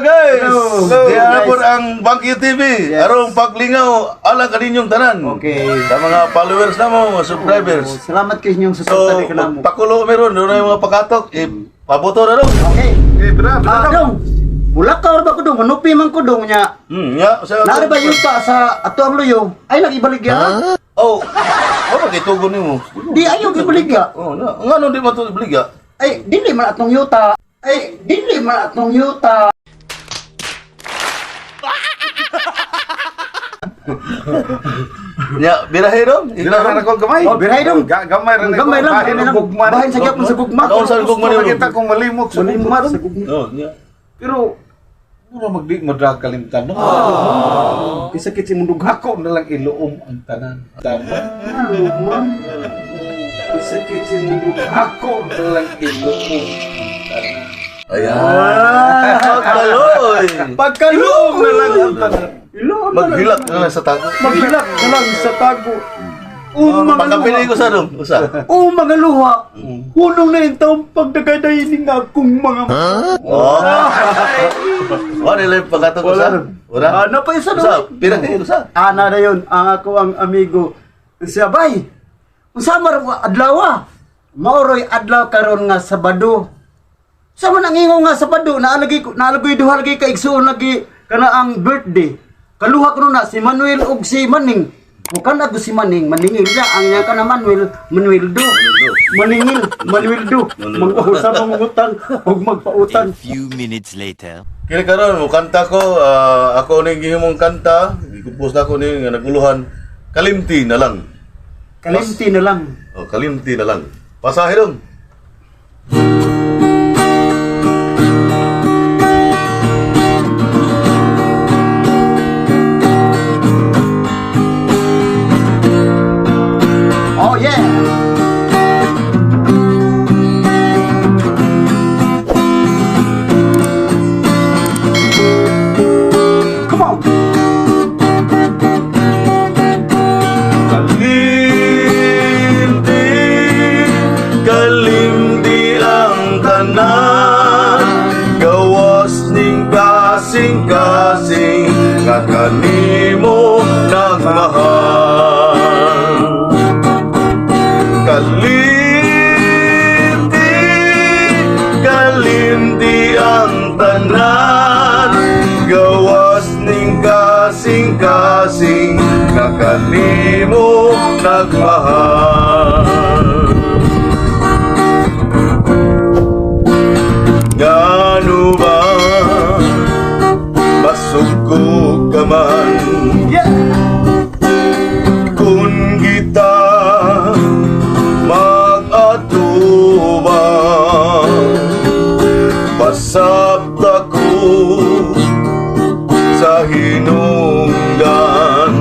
guys. Hello. Hello, Diya na guys. po ang Bangkyu TV. Yes. Arong paglingaw ala kaninyong tanan. Okay. Sa mga followers namo, mga subscribers. Oh, salamat kayo inyong So, suporta ni kanamo. pakulo meron doon na yung mga pakatok, eh, paboto na ron. Okay. Eh, bra, bra. Ah, dong. Mula ka or ba ko dong, manupi man ko dong nya. Ya, sa Naari ba yuta sa ato ang luyo? Ay lang ibaligya. Oh. Oh, magitugon nimo. Di ayaw ibaligya. Oh, na. Ngano di man to ibaligya? Ay, dili man atong yuta. Ay, dili man atong yuta. Ya, birahe ron. Dila na ko gamay. Oh, birahe dong. Gamay ra na ko. Gamay lang, Bahin gamay og lang. gugma. Bahin sa gyapon sa gugma. Kaon sa gugma Gusto ni na kita kung malimot sa gugma Malimot ron. sa gugma. Oh, ya. Pero mura magdi mo kalimtan no. Kisakit si mundog. Ako na lang iluom ang tanan. Tanan. Kisakit si mundog. Ako na lang iluom ang tanan. Ayan. Pagkaloy. Pagkaluom na lang ang tanan. Iloom na lang. Maghilak na lang sa tago. Maghilak na lang sa tago. O mga Pagkapili luha. ko sa dong, usa. O mga luha. Hunong na yung taong pagdagadayin ng akong mga. Oh. Wala lang pagkatok usa. Wala. Ah, napaisa Usa, na. birahe usa. Ana na yun, ang ako ang amigo. Siya bay. Unsa man ang adlaw? Maoroy adlaw karon nga Sabado. Sa man ang ingon nga Sabado, naalagi naalagoy duha lagi ka igsuon lagi kana ang birthday. Kaluha kuno na si Manuel ug si Maning. Mukan ako si Maning, maningil na ang niya kana Manuel, Manuel do. Maningil, Manuel do. Mag-usap ang utang ug magpautang. A few minutes later. Kini karon mo kanta ko, ako ning gihimong kanta, gikompose na ako ni nga naguluhan. Kalimti na lang. Kalimti na lang. Oh, kalimti na lang. Pasahe dong. Oh yeah. Come on. Kalimti, kalimti ang tanan, gawas ning kasing-kasing, nga kanimo nagmahal. Kalimti, kalimti ang tanan, gawas ning kasing-kasing, nga kanimo nagmahal. Ngano ba masuko ka man? Yeah. Kung kita mag-atubang, pasabta ko sa hinungdan.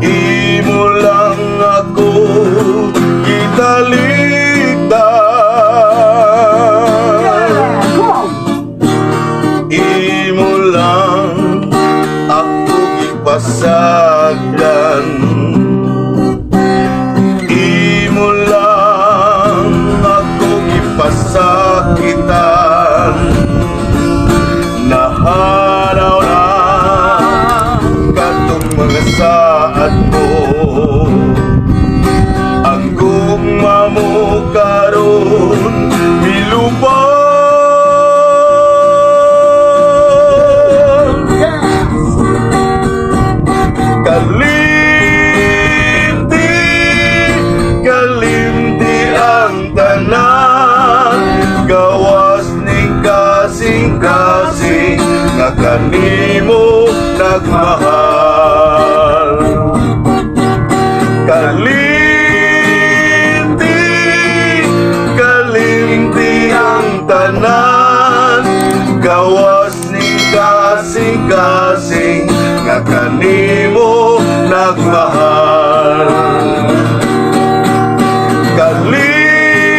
Imo lang ako gitalikdan. Come on. Imo lang ako gipasagdan. Imo lang ako gipasakitan. Nahanaw na katong mga saad mo. Ang gugma mo karon milubang. Kalimti, kalimti ang tanan, gawas ning kasing-kasing, nga kanimo nagmahal. Kalimti, kalimti ang tanan, gawas ning kasing-kasing, nga kanimo nagmahal.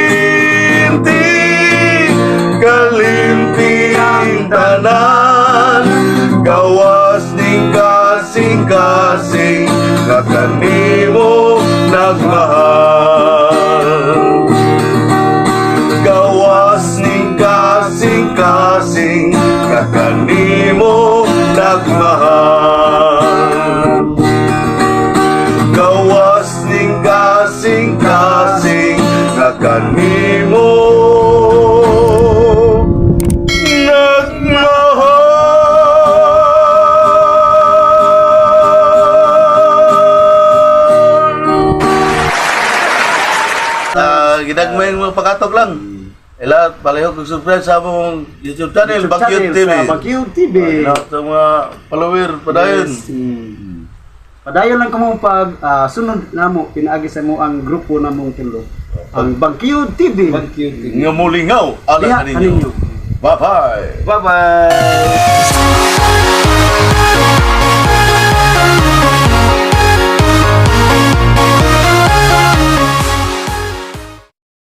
Kalimti, kalimti ang tanan, gawas ning kasing-kasing, nga kanimo nagmahal. Gawas ning kasing-kasing, gidagmay mga pakatok lang. Ila palihog og subscribe sa among YouTube channel, YouTube Bagyot channel TV. sa Bagyot TV. Ano, sa mga follower padayon. Yes. Padayon lang kamo pag sunod namo pinaagi sa mo ang grupo namong tulo. Ang Bangkiyod TV. Thank you. Nga mulingaw ala Diha kaninyo. kaninyo. Bye-bye. Bye-bye.